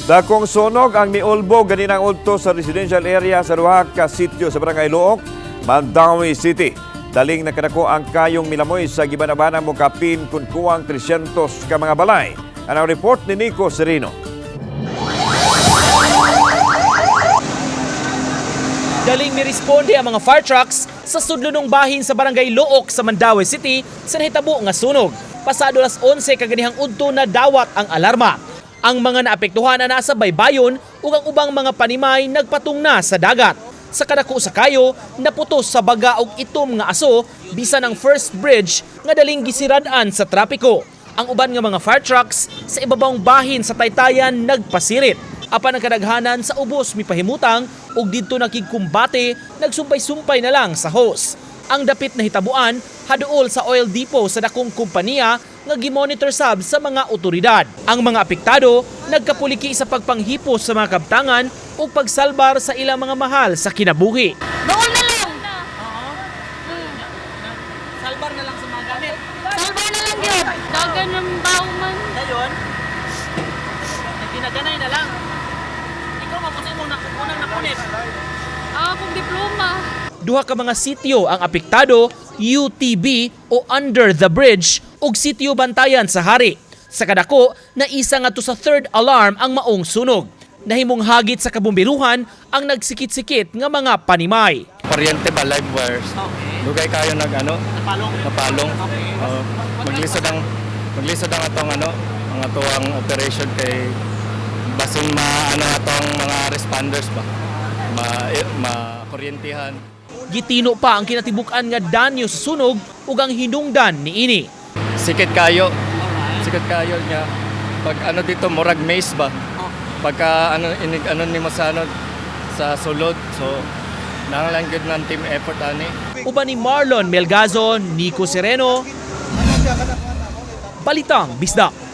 Dakong sunog ang miulbog ganinang udto sa residential area sa duha ka sitio sa Barangay Looc, Mandaue City. Daling nakadako ang kayong milamoy sa gibanabana mokapin kun kuwang 300 ka mga balay. Ang report ni Nico Serino. Daling niresponde ang mga fire trucks sa sudlonong bahin sa Barangay Looc sa Mandaue City sa nahitabo nga sunog. Pasado alas 11 kaganihang udto na dawat ang alarma. Ang mga naapektuhan na nasa baybayon ug ang ubang mga panimay nagpatung na sa dagat. Sa kadako sa kayo, naputos sa baga og itom nga aso bisan ang first bridge nga daling gisirad-an sa trapiko. Ang uban nga mga fire trucks sa ibabang bahin sa Taytayan nagpasirit. Apan ang kadaghanan sa ubos mipahimutang ug didto nakigkumbate, nagsumpay-sumpay na lang sa hose. Ang dapit na hitabuan haduol sa oil depot sa dakong kompanya nga gimonitor sab sa mga otoridad. Ang mga apektado nagkapuliki sa pagpanghipos sa mga kabtangan ug pagsalbar sa ilang mga mahal sa kinabuhi. Doon na lang. Salbar na lang sa mga gamit. Salba na lang yun. Dagan ng bauman. Dayon, nagtinaganay na lang. Ikaw mapusin mo unang nakunit. Ah, akong diploma. Duha ka mga sitio ang apektado, UTB o Under the Bridge ug sitio Bantayan sa Hari. Sa kadako, naisa nga to sa third alarm ang maong sunog. Nahimong hagit sa kabumbiruhan ang nagsikit-sikit nga mga panimay. Kuryente ba, live wires. Dugay kayo nag ano, Napalong. napalong. Oo. Maglisod ang atong ano, ang atoang operation kay basin ma ano atong mga responders ba. Ma eh, ma kuryentihan. Gitino pa ang kinatibuk-an nga danyo sa sunog ug ang hinungdan niini. Sikit kayo. Sikit kayo niya. Pag ano dito murag maze ba. Pagka ano inig ano nimo sa ano sa sulod, so nanglang gyud ng team effort ani. Uban ni Marlon Melgazo, Nico Sereno, Balitang Bisdak.